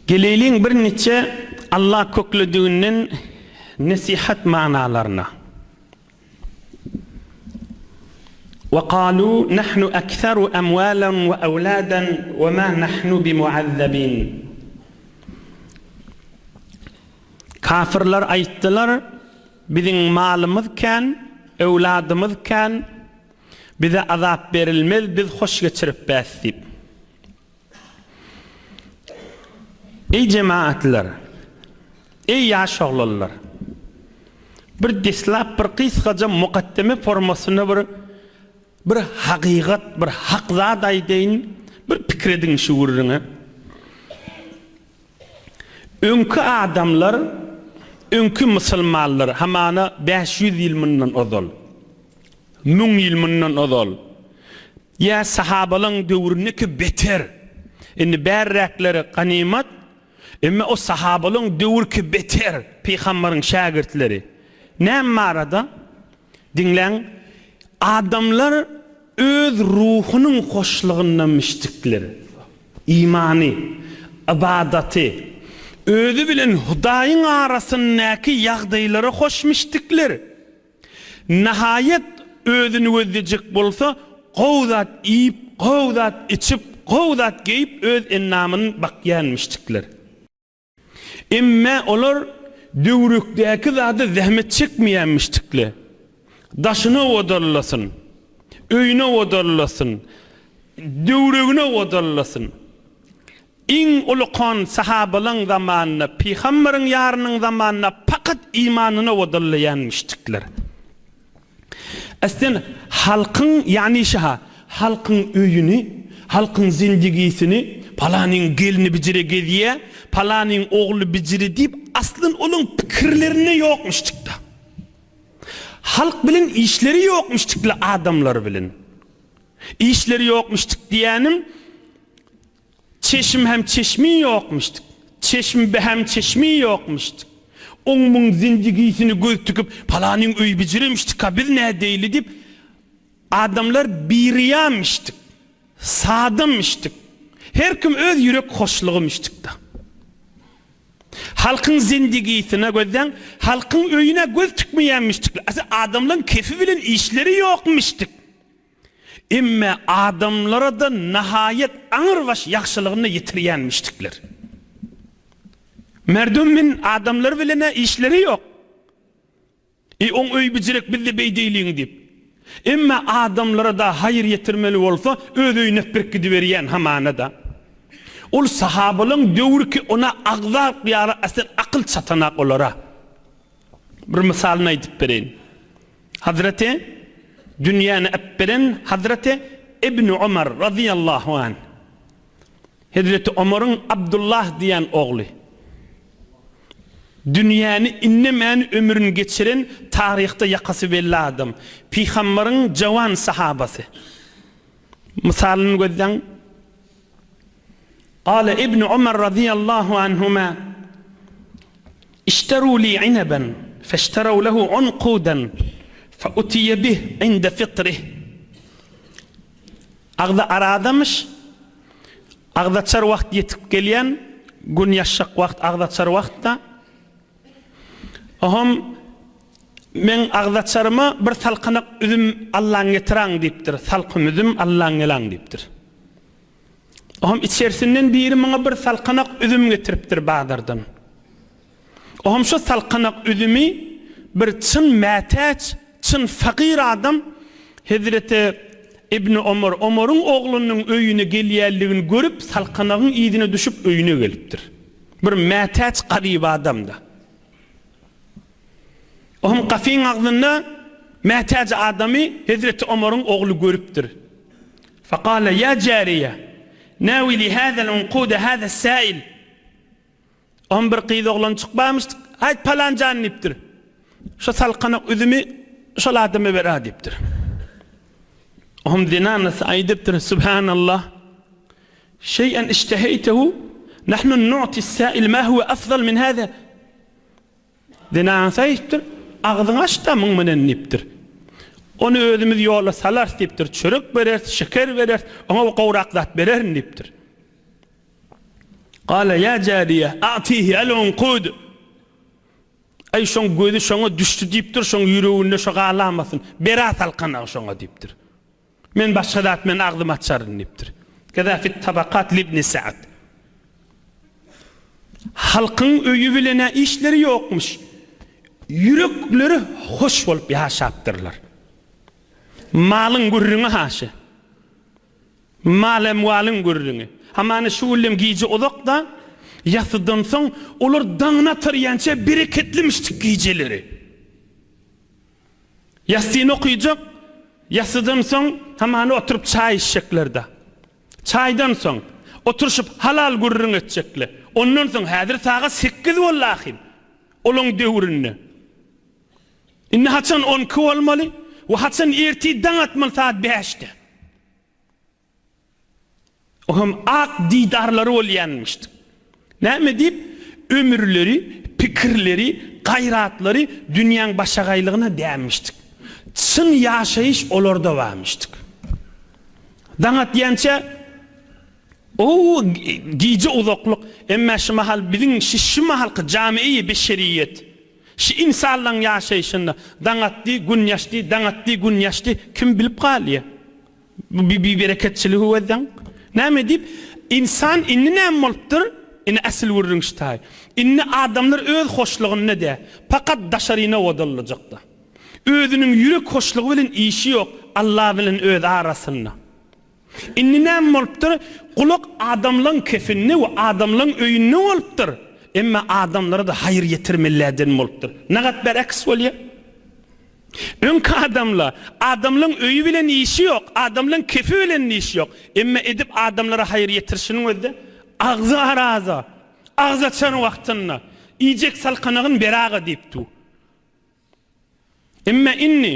Geleýliň bir niçe Allah köklediginden nesihat manalaryna. Wa kalu nahnu ekseru emwalen we ewladen we ma nahnu bimuazzabin. Kafirler aýtdylar, biziň malymyz kän, öwladymyz kän, bize azap berilmez, biz hoş geçirip bäs diýip. Eý jemagatlar! Eý ýaş oglanlar! Bir deslap bir gysgaja mukaddeme formasynda bir bir hakykat, bir hak zat aýdaýyn, bir pikir ediň şu gürrüňe. Öňki adamlar, öňki musulmanlar hamana 500 ýyl mundan ozal, 1000 ýyl mundan ozal, Ýa sahabalaň döwründeki beter. Indi bärräkleri ganymat, emma o sahabalaň döwürki beter, pygambaryň şägirtleri. Näme barada? Diňläň, adamlar öz ruhunyň hoşlugynda müşdikler. Imany, ybadaty, özi bilen Hudaýyň arasyndaky ýagdaýlara hoş müşdikler. Nahaýat özüni gözlejek bolsa, gowy zat iýip, gowy zat içip, gowy zat geýip öz endamyny bakýanmyşjyklar. Emme olar döwrekdäki zada zähmet çekmeýänmişjikler. Daşyny owadanlasyn, öýüni owadanlasyn, döwregini owadanlasyn. Iň ulukan sahabalaň zamanynda, pygambaryň ýarynyň zamanynda pakat imanyny owadanlaýan müşrikler. Aslen halkyň ýagny şaha, halkyň öýüni, halkyň zindigisini palanyň gelni bijire gezýä, palanyň ogly bijire diýip aslyn olaň pikirlerinde ýok müşrikde. Halk bilen işleri ýok müşrikle adamlar bilen. Işleri ýok müşrik diýýänim Çeşm hem çeşmi ýokmuşdyk. Çeşm be hem çeşmi ýokmuşdyk. Oň-muň zindigisini göz tikip, palanyň öýi bijiremişdik-ha, biz nädeýli diýip, adamlar biryýamişdik, sadamyşdyk. Her kim öz ýürek hoşlugymyşdyk-da. Halkyň zindigisine gözläň, halkyň öýüne göz tikmeýänmişdik. Asly adamlaryň kefi bilen işleri ýokmuşdyk. Emme adamlara-da nahaýat aňrybaş ýagşylygyny ýetirýänmişdikler. Merdum min adamlar bilen-ä işleri ýok. Eý, oň öýi bijirek, biz-de beýdeýliň diýip. Emme adamlara-da haýyr ýetirmeli bolsa, öz öýüne äpberip gidiberýän hamana-da. Ol sahabalaň döwrüki ona agzap ýaly asel akyl çatanak olara. Bir mysalyny aýdyp bereýin. Hazreti dünýäni äpberen Hazreti Ibn Omar razyýallahu anh. Hezreti Omaryň Abdullah diýen ogly. Dünýäni innemän ömrüni geçiren taryhda ýakasy belli adam. Pygambaryň jawan sahabasy. Mysalyny gözläň. Gale Ibn Omar razyýallahu anhuma, Işteru li ineben, feşterew lehu unkudan, fe utiye bih inde fitrih. Agzy aradamyş, agzaçar wagt ýetip gelýän, gün ýaşjak wagt agzaçar wagtda, Oham meň agzaçaryma bir salkanak üzüm allaň getiraň diýipdir, salkym üzüm allaň gelaň diýipdir. Oňam içerisinden biri muňa bir salkanak üzüm getiripdir bazardan. Oňam şo salkanak üzümi bir çyn mätäç, çyn fagyr adam hezreti Ibni Omar, Omaryň oglunyň öýüne gelýänligini görüp, salkanagyň yzyna düşüp öýüne gelipdir. Bir mätäç garyp adam-da. Oňam gapyň agzynda mätäç adamy hezreti Omaryň ogly görüpdir. Fekale ýa jariýe, nawili hazel unkude haze sail. Oňam bir gyz oglanjyk barmyş, Haýt palan jan diýipdir. Şo salkanak üzümi şol adama ber-a diýipdir. Oňam zenanasy aýdypdyr, Subhanallah, şeý'en işteheýtehu, nahnu nu'tis sail ma huwe afzal min haze. Zenanasy aýdypdyr, Agzyňy aç-da muň menen diýipdir. Ony özümiz ýola salarys diýipdir, çörek bereris, şeker bereris, oňa gowrak zat bererin diýipdir. Gala ýa jariýe, a'tihi al-unkud. Aý şoň gözi şoňa düşdi diýipdir, şoň ýüreginde şo galamasyn. Bera salkanagy şoňa diýipdir. Men başga zat men agzym açaryn diýipdir. Keza fit tabakat libni Sa'd. Halkyň öýi bilen-ä işleri ýokmuş. Ýürekleri hoş bolup ýaşapdyrlar. Malyň gürrüňi haşy. Mal-emwalyň gürrüňi. Hamana şu güllem gije uzak-da, ýassydan soň olar daňyny atarýança bereketlimişdik gijeleri. Ýassyny okyjak, ýassydan soň hamana oturyp çaý içjekler-de. Çaýdan soň, oturyşyp halal gürrüň etjekler. Ondan soň häzir sagat sekiz boldy ahym. Olaň döwründe. Indi haçan on iki bolmaly we haçan ertir daň atmaly sagat bäşde. O hem ak didarlary bolýanmyşdy. Näme diýip, ömürleri, pikirleri, gaýratlary dünýäň başagaýlygyna dämişdik. Çyn ýaşaýyş olarda barmyşdyk. Daň atýança o gije uzaklyk, emma şu mahal biziň şi şu mahalky jami-i beşeriýet, şi ynsanlaň ýaşaýşynda daň atdy, gün ýaşdy, daň atdy, gün ýaşdy, kim bilip galýa? Bu bir bibereketçiligi gözleň. Näme diýip, ynsan indi näme bolupdyr? Ine asyl gürrüň şu taý. Indi adamlar öz hoşlugynda dä, pakat daşaryna odalyjakda. Özüniň ýürek hoşlugy bilen işi ýok, Alla bilen öz arasynda. Indi näme bolupdyr? Gulak adamlaň kefinde we adamlaň öýünde bolupdyr. Emma adamlara-da haýyr ýetirmeliläden bolupdyr. Nagat beraks bolýar. Öňki adamla, adamlaň öýi bilen işi ýok, adamlaň kefi bilen işi ýok. Emme edip adamlara haýyr ýetirişiniň özde agzy araza, agzy açan wagtynda, iýjek salkanagyn beraga diýip dur. Emme indi,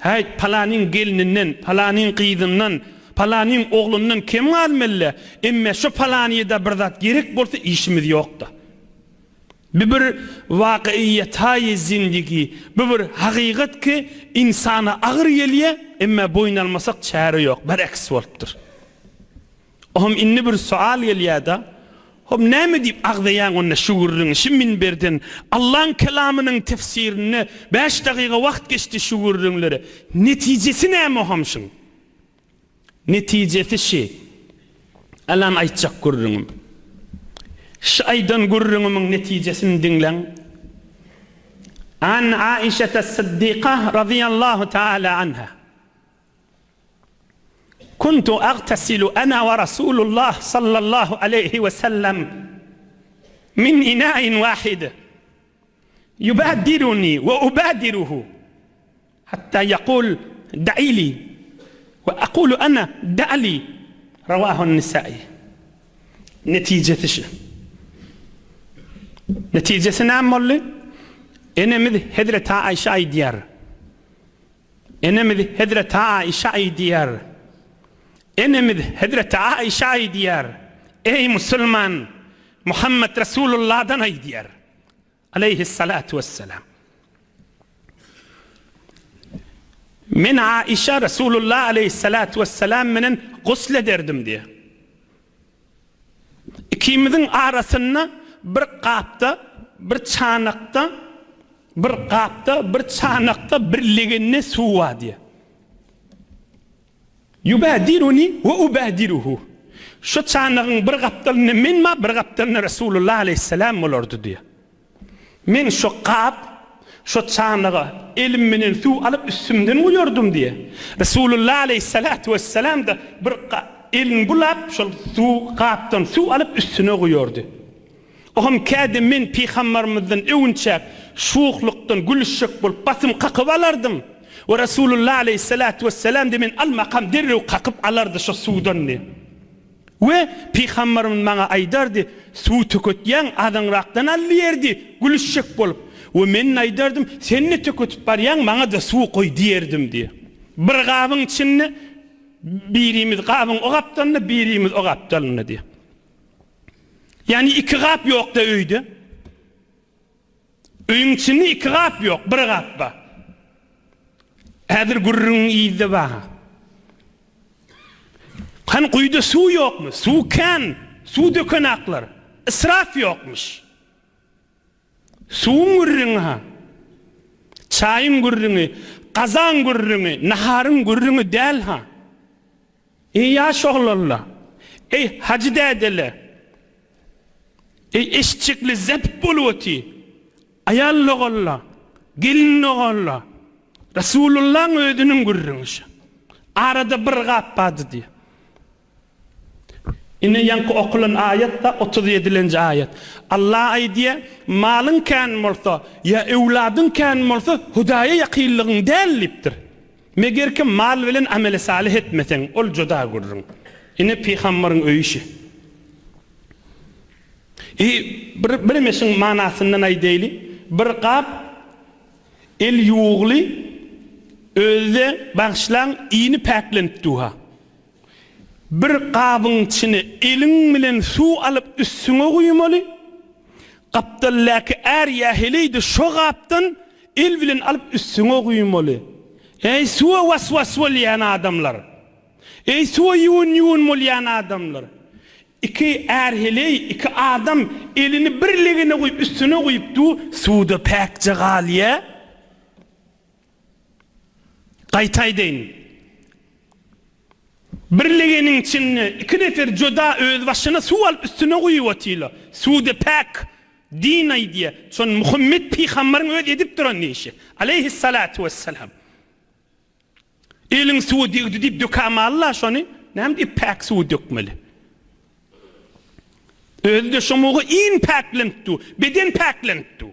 häýt, palanyň gelninden, palanyň gyzyndan, palanyň oglundan kem galmaly-le, emme şo palanyda bir zat gerek bolsa işimiz ýok-da. Bu bir wakyýetaýy zindigi, bu bir hakykat ki, ynsana agyr gelýär, emma boýun almasak çäre ýok, bereks bolupdyr. Ohm indi bir sual gelýär-de, Hom näme diýip agzaýaň onda şu gürrüňi şu minberden, Allaň kelamynyň tefsirinde bäş dagyga wagt geçdi şu gürrüňlere, netijesi näme oham şuň? Netijesi şi, alan aýtjak gürrüňim. Şi aýdan gürrüňimiň netijesini diňläň. An Aişete Syddyka razyýallahu taala anha. Kuntu agtasilu ana we Rasulullah sallallahu aleýhi we sellem min inain wahid. Yubadiruni we ubadiruhu. Hatta ýakul da'ili we akulu ana da'li Rawahun Nisai. Netijesi şu. Netijesi näme boldy? Enemiz Hezreti Aişe aýdýar. Enemiz Hezreti Aişe aýdýar. Enemiz Hezreti Aişe aýdýar. Eý musulman, Muhammet Resulullahdan aýdýar. Aleýhissalatu wessalam. Men Aişa Resulullah aleýhissalatu wessalam menen gusl ederdim diýýär. Ikimiziň arasynda bir gapda, bir çanakda, bir gapda, bir çanakda bir legende suw bar diýýär. Ýubädiruni we ubädiruhu. Şo çanagyň bir gapdalynda men bar, bir gapdalynda Resulullah aleýhissalam bolardy diýýär. Men şo gap, şo çanaga elim bilen suw alyp üstümden guýardym diýýär. Resulullah aleýhissalatu wessalam-da bir elini bulap şol suw gapdan suw alyp üstüne guýardy. Ohm käde men pygambarymyzdan öwünçäk, şuhlukdan gülüşjek bolup basym kakyp alardym. We Resulullah aleýhissalatu wessalam-da men almakam derrew kakyp alardy şo suwdan diýip. We pygambarymyz maňa aýdardy, Suw töketýäň, azaňrakdan al diýerdi, gülüşjek bolup. We men aýdardym, Sen-de töketip barýaň, maňa-da suw goý diýerdim diýip. Bir gabyň içinde birimiz gabyň o gapdalynda, birimiz o gapdalynda diýip. Ýagny iki gap ýokda öýde. Öýüň içinde iki gap ýok, bir gap bar. Häzir gürrüňiň yzda bar. Hany guýuda suw ýokmy? Suw kän, suw dökenaklar. Israf ýokmuş. Suwuň gürrüňi-ha. Çaýyň gürrüňi, gazaň gürrüňi, naharyň gürrüňi däl-ha. Eý ýaş oglanlar! Eý hajy dädeler! Eý eşitjekli zebt bolup oty! Aýal doganlar! Gelin doganlar! Resulullaň özüniň gürrüňi şu. Arada bir gap bardy diýýär. Ine ýaňky okulan aýat-da 37-lenji aýat. Allah aýdýar, malyň kän bolsa, ýa öwladyň kän bolsa, Hudaýa ýakynlygyň däl diýipdir. Meger ki mal bilen ameli salyh etmeseň, ol juda gürrüň. Ine pygambaryň öýi şi. I bir bir meşiň manasyndan aýdaýly, bir gap el ýuwugly, özi-de bagyşlaň ini päklenip duha. Bir gabyň içine eliň bilen suw alyp üstüňe guýmaly. Gapdaldaky är ýa heleý-de şo gapdan el bilen alyp üstüňe guýmaly. Eý, suwa was-was bolýan adamlar! Eý, suwa ýuwun-ýuwun bolýan adamlar! Iki är-heleý, iki adam elini bir legene guýup üstüne guýup dur, suw-da päkje galýa. Gaýta aýdaýyn. Bir legeniň içinde iki nefer joda özbaşyna suw alyp üstüne guýup otyla. Suw-da päk. Din aýdýa. Şony Muhammet pygambaryň özi edip duran işi. Aleýhissalatu wessalam. Eliň suwy degdi diýip dökämalla şony. Näme diýip päk suwy dökmeli? Özi-de şomugy in päklenip dur. Beden päklenip dur.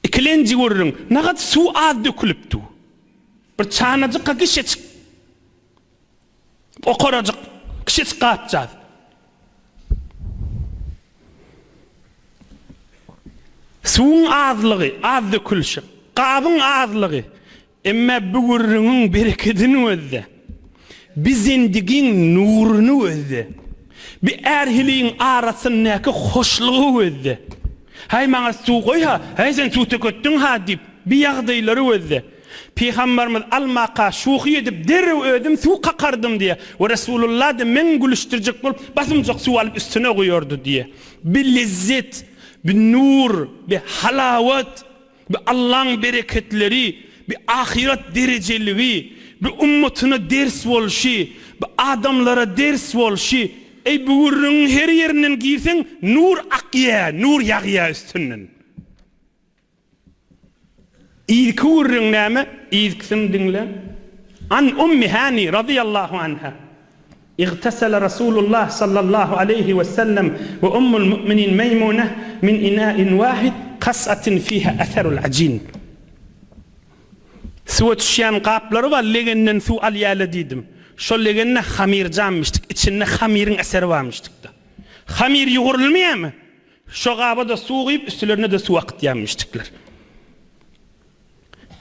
Ikilenji gürrüň, nagat suw az dökülip dur. Bir çanajykka kişejik, okarajyk, kişejik gapjaz. Suwuň azlygy, az dökülişi, gabyň azlygy, Emma bu gürrüňiň berekedini gözle. Bi zendigiň nuruny gözle. Bi är-heleýiň arasyndaky hoşlugy gözle. Häý, maňa suw goý-ha, häý, sen suw töketdiň-ha diýip, bi ýagdaýlary gözle. Pygambarymyz almaka şuhy edip, derrew özüm suw kakardym diýýär. We Resulullah-da meň gülüşdirjek bolup, basymjak suw alyp üstüne guýardy diýýär. Bi lezzet, bi nur, bi halawat. Bi Allaň bereketleri, bi ahyret derejeligi, bi ummatyna ders bolşy, bi adamlara ders bolşy, eý bu gürrüňiň her ýerinden girseň nur akýa, nur ýagýa üstünden. Yzky gürrüň näme? Yzkysyn diňle. An Ummi Hani razyýallahu anha. Igtesele Rasulullah sallallahu aleýhi we sellem we Ummul mu'minin Meýmuneh min ina'in wahid kas'atin fiha etherul ajin. Suwa düşýän gaplary bar, legenden suw alýala diýdim. Şol legende hamyr jamyşdyk, içinde hamyryň eseri barmyşdykda. Hamyr ýugrulmaýarmy? Şo gaba-da suw guýup, üstlerine-de suw akydýarmyşdyklar.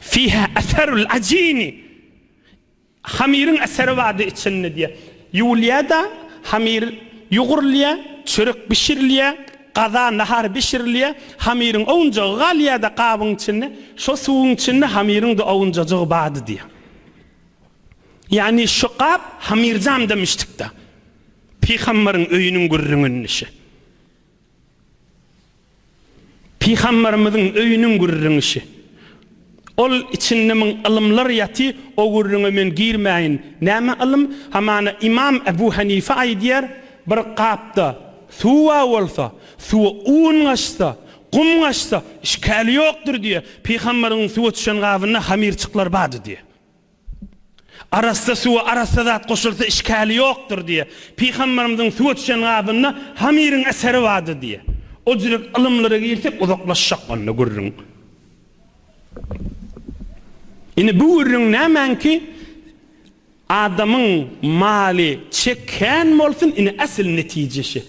Fiha etherul ajini. Hamyryň eseri bardy içinde diýýär. Ýuwulýar-da, hamyr ýugrulýar, çörek bişirilýär, gaza, nahar bişirilýär. Hamyryň owunjagy galýar-da gabyň içinde. Şo suwuň içinde hamyryň-da owunjajygy bardy diýýär. Ýagny şo gap hamyrjam demişdik-de. Pygambaryň öýüniň gürrüňinişi. Pygamberimiziň öýüniň gürrüňişi. Ol içinde müň ylymlar ýaty, o gürrüňe men girmäýin. Näme ylym? Hamana Ymam Ebu Hanife aýdýar, bir gapda suw bar bolsa, suwa un gaçsa, gum gaçsa, işgäli ýokdur diýýär. Pygamberiň suwa düşen gabynda hamyrçyklar bardy diýýär. Arassa suwa arassa zat goşulsa işgäli ýokdur diýýär. Pygamberimiziň suwa düşen gabynda hamyryň eseri bardy diýýär. O jürek ylymlara girsek uzaklaşjak onda gürrüň. Indi bu gürrüň nämäňki? Adamyň maly çe kän bolsun ine asyl netijesi.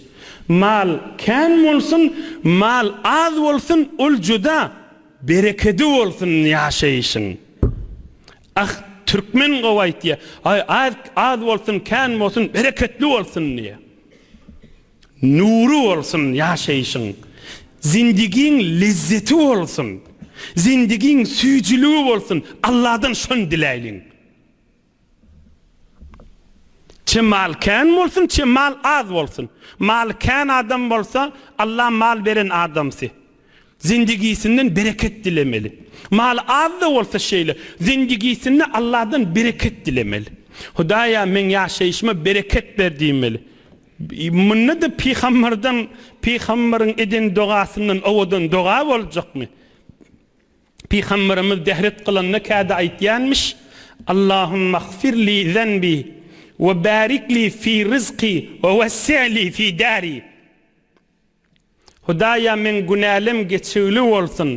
Mal kän bolsun, mal az bolsun ol juda Berekedi bolsun ýaşaýşyň. Ah türkmen gowy aýtýa. Aý az az bolsun kän bolsun bereketli bolsun diýýä. Nury bolsun ýaşaýşyň. Zindigiň lezzeti bolsun. Zindigiň süýjüligi bolsun. Alladan şony diläýliň. Çe mal kän bolsun, çe mal az bolsun. Maly kän adam bolsa, Allah mal beren adamsy. Zindigisinden bereket dilemeli. Maly az-da bolsa şeýle, zindigisinde Allahdan bereket dilemeli. Hudaýa meň ýaşaýşyma bereket ber diýmeli. Munda-da pygamberden, pygamberiň eden dogasyndan owadan doga boljakmy? Pygamberimiz dehret kylanda käde aýtýanmyş, Allahumma gfir li zenbi we barik li fi rizki we wessi' li fi dari. Hudaýa meň günälem geçigli bolsun,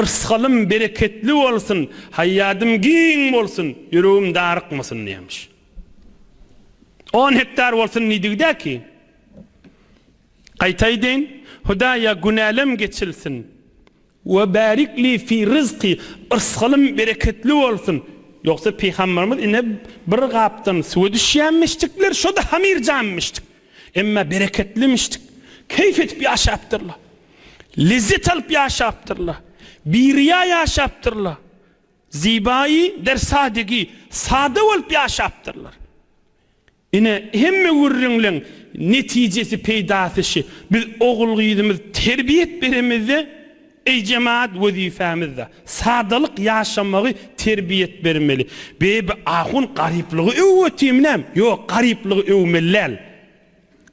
yrsgalym bereketli bolsun, haýýadym giň bolsun, ýüregim darykmasyn diýenmiş. On hektar bolsun diýdigidä ki. Gaýta aýdaýyn, Hudaýa günälem geçilsin, We barik li fi ryzki, yrsgalym bereketli bolsun. Ýogsa pygamberimiz ine bir gapdan suwa düşýänmişdikler, şo-da hamyrjanmyşdyk. Emma bereketlimişdik. Keýp edip ýaşapdyrlar. Lezzet alyp ýaşapdyrlar. Biryýa ýaşapdyrlar. Zibaýy der sadegi, sada bolup ýaşapdyrlar. Ine, hemme gürrüňleň netijesi, peýdasy şi. Biz ogul-gyzymyz terbiýet beremizde, eý jemaat, wezipemiz-de, sadalyk ýaşamagy terbiýet bermeli. Be, bi ahun garyplygy öwüp otyrmy näme? Ýok, garyplygy öwmeli däl.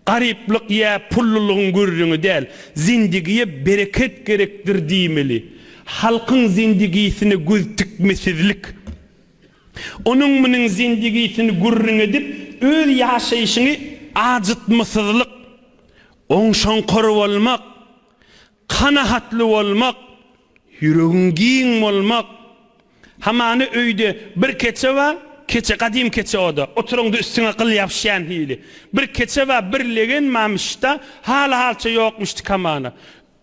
Garyplyk ýa pullulygyň gürrüňi däl. Zindigiýe bereket gerekdir diýmeli. Halkyň zindigisine göz tikmesizlik. Onuň-munuň zindigisini gürrüň edip, öz ýaşaýşyňy ajytmasyzlyk, oňşoňkar bolmak, kanahatly bolmak, ýüregiň giň bolmak. Hamana öýde bir keçe bar, keçe, gadym keçe o-da, oturaňda üstüňe gyl ýapyşýan hili. Bir keçe bar, bir legen barmyş-da, hal-halça ýokmuşdy hamana.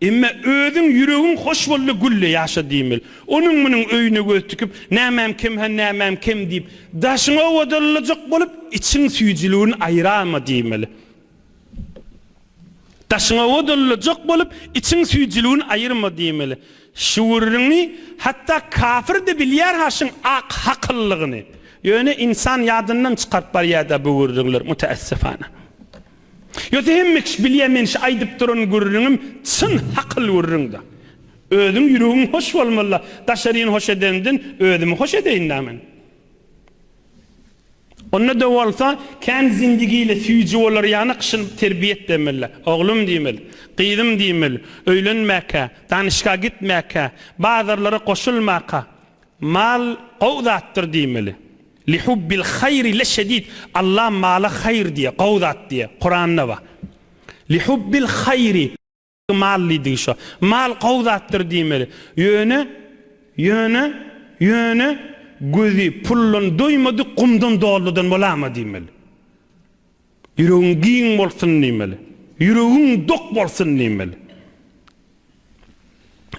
Emme özüň ýüregiň hoş boldy gülle ýaşa diýmeli. Onuň munuň öýüne göz tikip, nämäm kem hä nämäm kem diýip, daşyňy owadanlajak bolup, içiň süýjüligini aýyrama diýmeli. Daşyňy owadanlajak bolup, içiň süýjüligini aýyrma diýmeli. Şu gürrüňi hatda kafir-de bilýär ha şuň ak hakyllygyny. Ýöne ynsan ýadyndan çykaryp barýar-da bu gürrüňleri, müteessifana. Ýogsa hemme kişi bilýär men şu aýdyp duran gürrüňim çyn hakyl gürrüňda. Özüň ýüregiň hoş bolmalyda daşaryny hoş edenden özümi hoş edeýinda men. Onda-da bolsa kän zindigiyle süýji bolar ýaly şuny terbiýe etmeli. Oglum diýmeli, gyzym diýmeli, öýlenmäkä, danyşga gitmäkä, bazarlara goşulmaka, Mal gowy zatdyr diýmeli. Lihubbil haýri leşedid, Allah mala haýr diýýär, gowy zat diýýär. Kuranda bar. Lihubbil haýri, mal diýdigi şo. Mal gowy zatdyr diýmeli. Ýöne, ýöne, ýöne gözi puldan doýmadyk gumdan doldudan bolama diýmeli. Ýüregiň giň bolsun diýmeli. Ýüregiň dok bolsun diýmeli.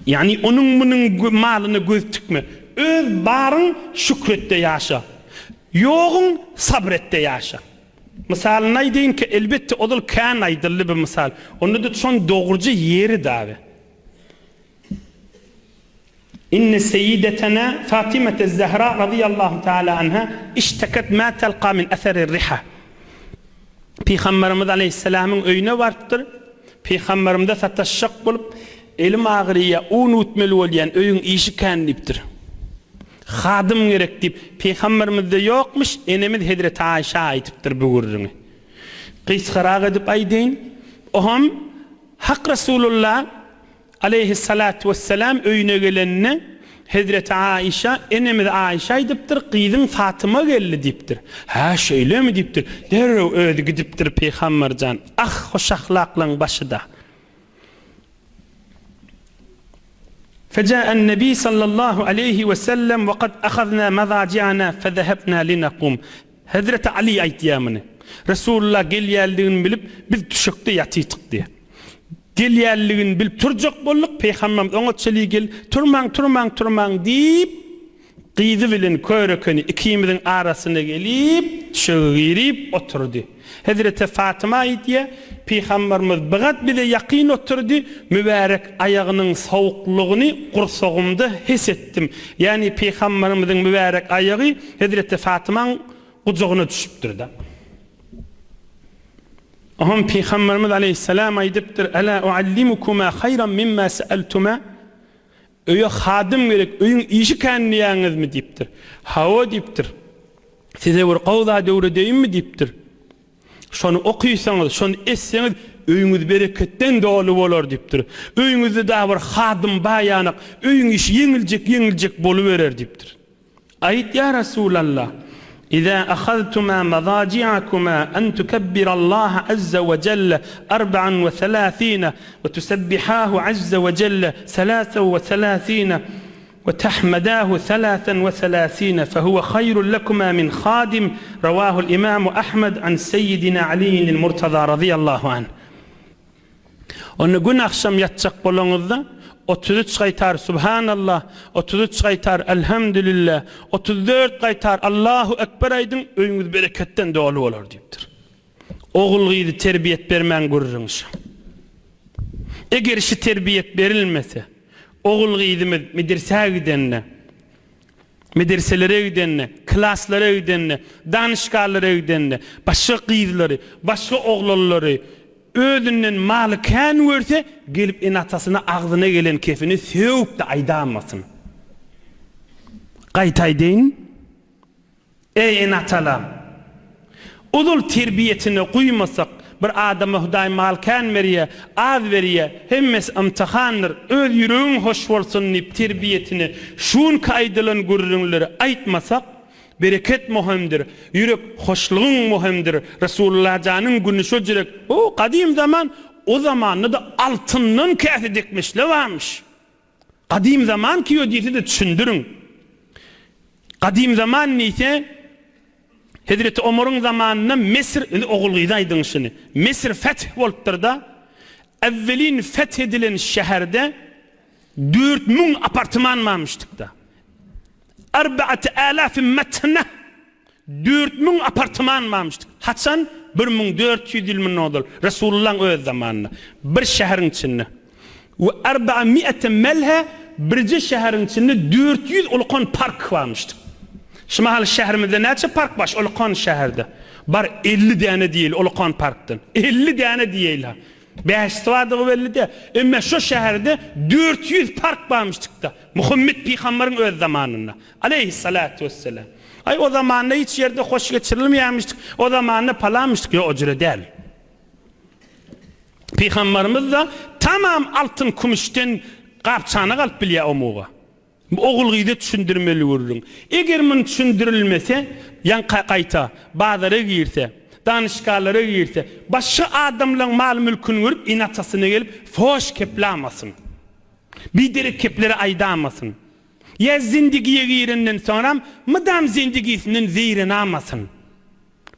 Ýagny onuň-munuň malyna göz tikme. Öz baryň şükür et-de ýaşa. Ýoguň sabyr et-de ýaşa. Mysalyny aýdaýyn ki, elbetde ozal kän aýdyldy bu mysal. Onda-da şon dogruja ýeri dagy. Inne seýidetena Fatimete-z-Zehra razyýallahu taala anha işteket ma telka min eseri-riha. Pygamberimiz aleýhissalamyň öýüne barypdyr. Pygamberimize sataşjak bolup, Elim agyrýar, un ütmeli bolýan, öýüň işi kän diýipdir. Hadym gerek diýip, pygamberimizde ýokmuş, enemiz hezreti Aýşa aýdypdyr bu gürrüňi. Gysgarak edip aýdaýyn, oňam Hak Resulullah Aleýhissalatu wessalam öýüne gelende, hezreti Aişa, enemiz Aişa aýdypdyr, Gyzyň Fatyma geldi diýipdir. Hä, şeýlemi diýipdir. Derrew özi gidipdir Pygamber jan. Ah, hoşahlaklaň başy-da. Feja'an-nebi sallallahu aleýhi wesellem we kad ahazna mazaji'ana fezehebna linaqum. Hezreti Aly aýtýar muny. Resulullah gelýänligini bilip, biz düşekde ýatytyk diýýär. Gelýänligini bilip turjak bolduk, Pygamberimiz oňa çenli gel, turmaň, turmaň, turmaň diýip, gyzy bilen körekeni ikimiziň arasyna gelip, düşege girip oturdy. Hezreti Fatyma aýdýar, Pygamberimiz bigat bize ýakyn oturdy, mübärek aýagynyň sowuklygyny gursagymda his etdim. Ýagny Pygamberimiziň mübärek aýagy hezreti Fatymaň gujagyna düşüpdir-de. Oňam Pygamberimiz aleýhissalam aýdypdyr, Ela uallimukuma haýran mimma seeltuma? Öýe hadym gerek, öýüň işi kän diýýäňizmi? diýipdir. Hawa diýipdir. Size bir gowy zat öwredeýinmi? diýipdir. Şony okysaňyz, şony etseňiz, öýüňiz bereketden doly bolar diýipdir. Öýüňizde dagy bir hadym bar ýanak, öýüň işi ýeňiljek-ýeňiljek boluberer diýipdir. Aýt, ýa Resulallah, Iza ahaztuma mazaji'akuma an tukebbirallaha azza we jelle arba'an we selasine we tusebbihahu azza we jelle selasen we selasine we tahmedahu selasen we selasine fehuwe haýrun lekuma min hadim Rawahul imamu Ahmed an seýidina Aliýinil Murtaza razyýallahu anh. Onda gün agşam ýatjak bolaňyzda, 33 gaýtar Subhanallah, 33 gaýtar Elhamdülillah, 34 gaýtar Allahu Ekber aýdyň, öýüňiz bereketden doly bolar diýipdir. Ogul-gyzy terbiýet bermäň gürrüň şo. Eger şi terbiýet berilmese, ogul-gyzymyz medresä gidende, medreselere gidende, klaslara gidende, danyşgalara gidende, başga gyzlary, başga oglanlary özünden maly kän görse, gelip ene-atasyna agzyna gelen kefini sögüp-de aýdamasyn. Gaýta aýdaýyn. Eý, ene-atalar! Ozal terbiýesine guýmasak, bir adama Hudaý mal kän berýär, az berýär, hemmesi ymtyhandyr, öz ýüregiň hoş bolsun diýip terbiýesine şu günki aýdylan gürrüňleri aýtmasak, bereket möhümdir, ýürek hoşlugyň möhümdir, Resulallajanyň güni şo jürek, o gadym zaman, o zamanda-da altyndan käse dikmişler barmyş. Gadym zaman kiýo diýse-de düşündiriň. Gadym zaman diýse, Hezreti Omaryň zamanynda Mesir, indi ogul-gyza aýdyň şuny. Mesir feth bolupdyr-da, äwwelin feth edilen şäherde 4000 apartman barmyşdyk-da. Arbaate alafin metneh. 4000 apartman barmyşdyk. Haçan? 1400 ýyl mundan ozal, Resulullahyň öz zamanynda. Bir şäheriň içinde. We arba'a mi'ete melhe, birje şäheriň içinde 400 ulkan park barmyşdyk. Şu mahal şäherimizde näçe park bar? Şu ulkan şäherde. Bar 50 däne diýeli ulkan parkdan. 50 däne diýeli. Bäşisi bardygy belli däl. Emma şu şäherde 400 park barmyşdyk-da. Muhammet pygamberiň öz zamanynda. Aleýhissalatu wesselam. Aý o zamanda hiç ýerde hoş geçirilmeýärmişdik, o zamanda palanmyşdyk, ýok o jüre däl. Pygamberimiz-de tamam altyn kümüşden gap-çanak alyp bilýär omuga. Bu ogul-gyza düşündirmeli gürrüň. Eger muny düşündirilmese, ýaňka gaýta bazara girse, danyşgalara girse, başga adamlaň mal-mülküni görüp ene-atasyna gelip foş keplamasyn. Biderek kepleri aýdamasyn. Ýa zindigiýe girenden soňram mydam zindigisinden zeýrenamasyn.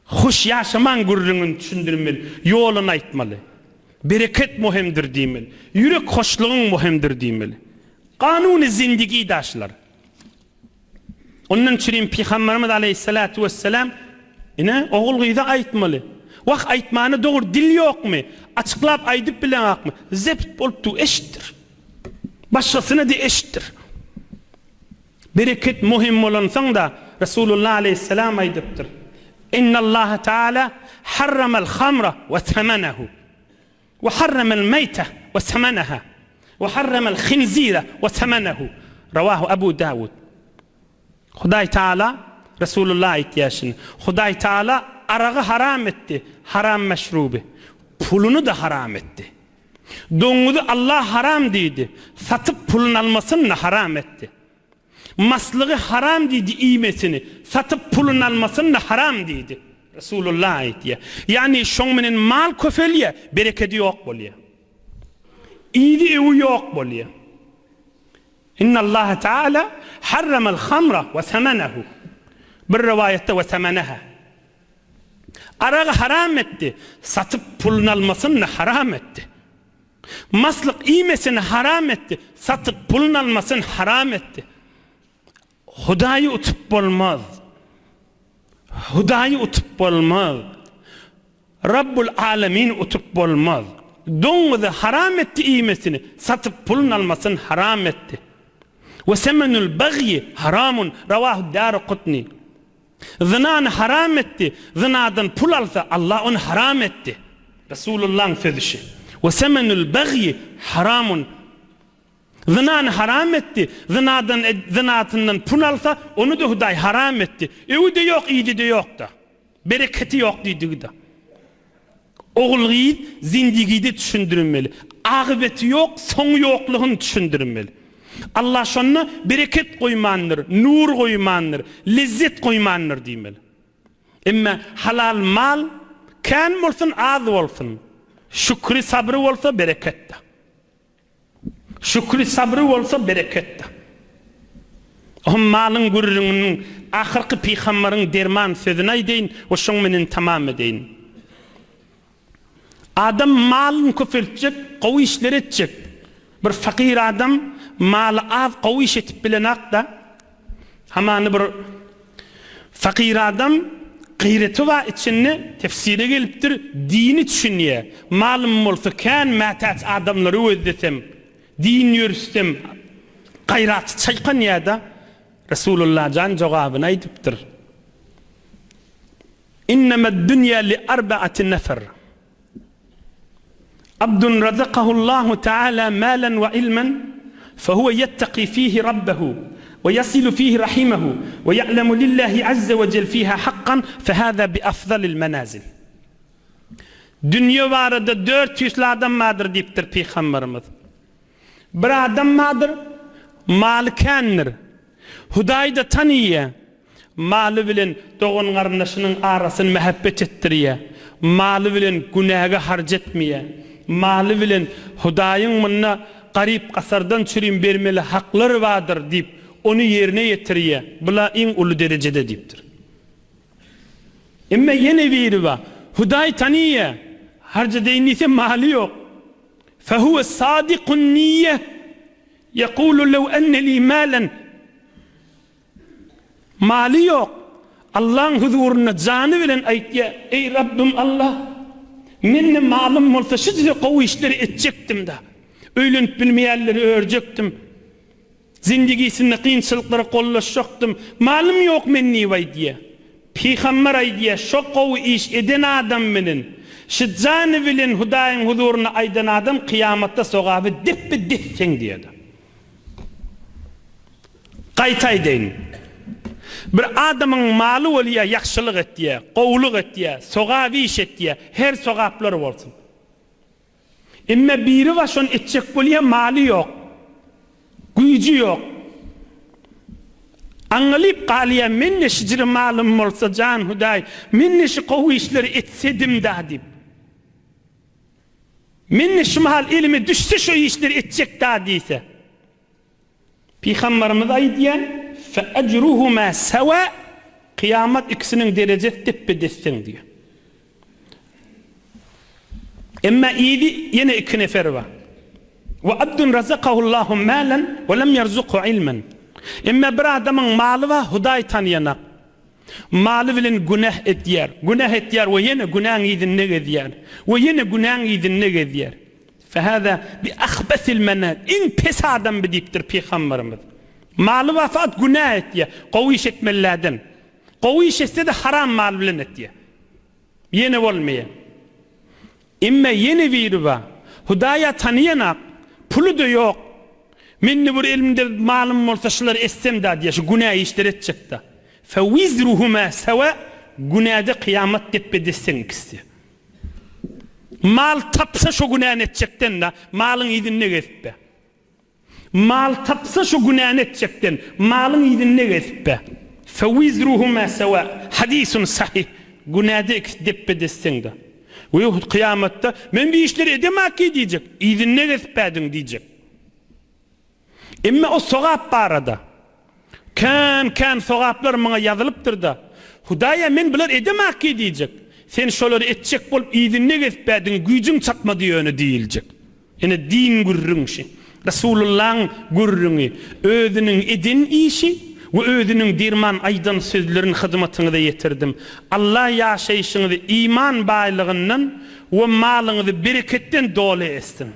Hoş ýaşamaň gürrüňini düşündirmeli, ýoluny aýtmaly. Bereket muhimdir diýmeli. Ýürek hoşlugyň muhimdir diýmeli. Kanuny zindigi daşlar. Ondan çürim Pygamberimiz aleýhissalatu wesselam ine ogul-gyza aýtmaly. Wah aýtmana dogry dil ýokmy? Açyklap aýdyp bileňakmy? Zept bolup dur eşitdir. Başgasyna-da eşitdir. Bereket möhüm bolansoň-da, Resulullah aleýhissalam aýdypdyr, Innallaha taala harramal hamra we semenehu, we harramal meýte we semeneha, we harramal hinzire we semenehu. Rawahu Abu Dawud. Hudaý Taala, Resulullah aýtýar şuny, Hudaý Taala aragy haram etdi, haram meşruby, puluny-da haram etdi. Doňuzy Allah haram diýdi, satyp puluny almasyny haram etdi. Maslygy haram diýdi iýmesini, satyp puluny almasyny haram diýdi. Resulullah aýtýar. Ýagny şoň menen mal köpelýär, berekedi ýok bolýar. Yzy öwi ýok bolýar. Innallaha taala harramal hamra we semenehu. Bir rowaýatda we semeneha. Aragy haram etdi, satyp puluny almasyny haram etdi. Maslyk iýmesini haram etdi, satyp puluny almasyny haram etdi. Hudaýy utup bolmaz. Hudaýy utup bolmaz. Rabbul Alemini utup bolmaz. Doňuzy haram etdi iýmesini, satyp puluny almasyny haram etdi. We semenul bagyi haramun, rawahu Darukutni. Zynany haram etdi, zynadan pul alsa, Allah ony haram etdi. Resulullaň sözi şi. We semenul bagyi haramun. Zynany haram etdi. Zynadan zynatyndan pul alsa, ony-da Hudaý haram etdi. Öwi-de ýok, idi-de ýok-da. Bereketi ýok diýdigi-de. Ogul-gyz zindigide düşündirilmeli. Agybeti ýok, soňy ýoklugyny düşündirilmeli. Allah şonda bereket goýmandyr, nur goýmandyr, lezzet goýmandyr diýmeli. Emma halal mal kän bolsun, az bolsun, şükri, sabry bolsa bereketdir. Şükri sabry bolsa bereketdir. Ohm malyň gürrüňiniň ahyrky pygambaryň derman sözüni aýdaýyn we şoň menen tamam edeýin. Adam malyny köpeltjek, gowy işler etjek. Bir fakyr adam maly az gowy iş etip bilenakda. Hamany bir fakyr adam gyreti bar içinde tefsire gelipdir dini düşünýä malym bolsa kän mätäç adamlary gözlesem din ýörütsem gaýraty çaýkanýada Resulullah jan jogabyny aýdypdyr Innemed dünýä li arbaati nefer Abdun razakahullahu taala malen we ilmen fehuwe ýettaki fihi rabbehu we ýasilu fihi rahimehu we ýa'lemu lillahi azze we jel fiha hakkan fehâzâ bi afzalil menazil. Dünýe barada 400 adam bardyr diýipdir Pygamberimiz. Bir adam bardyr, maly kändir. Hudaýy-da tanyýar. Maly bilen dogan-garyndaşynyň arasyny mähebbet etdirýär. Maly bilen günäge harç etmeýär. Maly bilen Hudaýyň munda garyp-gasardan çürim bermeli haklary bardyr diýip, ony ýerine ýetirýär. Bula iň uly derejede diýipdir. Emma ýene biri bar. Hudaý tanyýar. Harç edeýin diýse maly ýok. Fehuwe sadikun niýe. Ýekulu lew enne li malen. Maly ýok. Allaň huzurynda jany bilen aýtýar, Eý Rabbym Allah! Mende malym bolsa şüjre gowy işleri etjekdim-da. Öýlenip bilmeýänleri örjekdim. Zindigisinde kynçylyklara gollaşjakdym. Malym ýok men diýip aýdýar. Pygamber aýdýar, şo gowy iş eden adam bilen, şu jany bilen Hudaýyň huzurynda aýdan adam kyýamatda sogaby depbe-dep seň diýýär. Gaýta aýdaýyn. Bir adamyň maly bolýar, ýagşylyk etýär, gowulyk etýär, sogap iş etýär, her sogaplar bolsun. Emme biri bar şony etjek bolýar, maly ýok. Güýji ýok. Aňňalyp galýar, mende şijire malym bolsa, jan Hudaý, mende şu gowy işleri etsedim-da diýip. Mende şu mahal elime düşse şu işleri etjek-da diýse. Pygamberimiz aýdýar, Fe ejruhuma sewa, kyýamat ikisiniň derejesi depbe-desseň diýýär. Emma yzy ýene iki nefer bar. We abdun razakahullahu malan we lem yerzukhu ilmen. Emma bir adamyň maly bar, Hudaý tanaýanak. Maly bilen günäh edýär, günäh edýär we ýene günäň yzynda gezýär. We ýene günäň yzynda gezýär. Fehâzâ bi ahbesil menâ, iň pes adam bi diýipdir Pygamberimiz. Maly bar fakat günä etýär, gowy iş etmelilerden. Gowy iş etse-de haram mal bilen etýär. Ýene bolmaýar. Emme ýene biri bar. Hudaýa tanaýanak, puly-da ýok. Mende bir elimde malym bolsa şulary etsem-dä diýýär, şu günä işleri etjek-dä. Fewizruhumâ sewa, günäde kyýamat depbe-desseň ikisi. Mal tapsa şo günäni etjekden-de, malyň yzynda gezip-be. Mal tapsa şo günäni etjekden, malyň yzynda gezip-be. Fewizruhuma sewa, hadisun sahih, günäde ikisi depbe-desseň-de. We kyýamatda, men bu işleri edemaki diýjek, yzynda gezip-bädiň diýjek. Emme o sogap barada. Kän-kän sogaplar maňa ýazylypdyr-da. Hudaýa men bular edemaki diýjek. Sen şolary etjek bolup yzynda gezipbädiň, güýjüň çatmady ýöne diýiljek. Ine din gürrüň şi. Resulullaň gürrüňi, özüniň eden işi we özüniň derman aýdan sözlerini hyzmatyňyza ýetirdim. Allah ýaşaýşyňyzy iman baýlygyndan we malyňyzy bereketden doly etsin.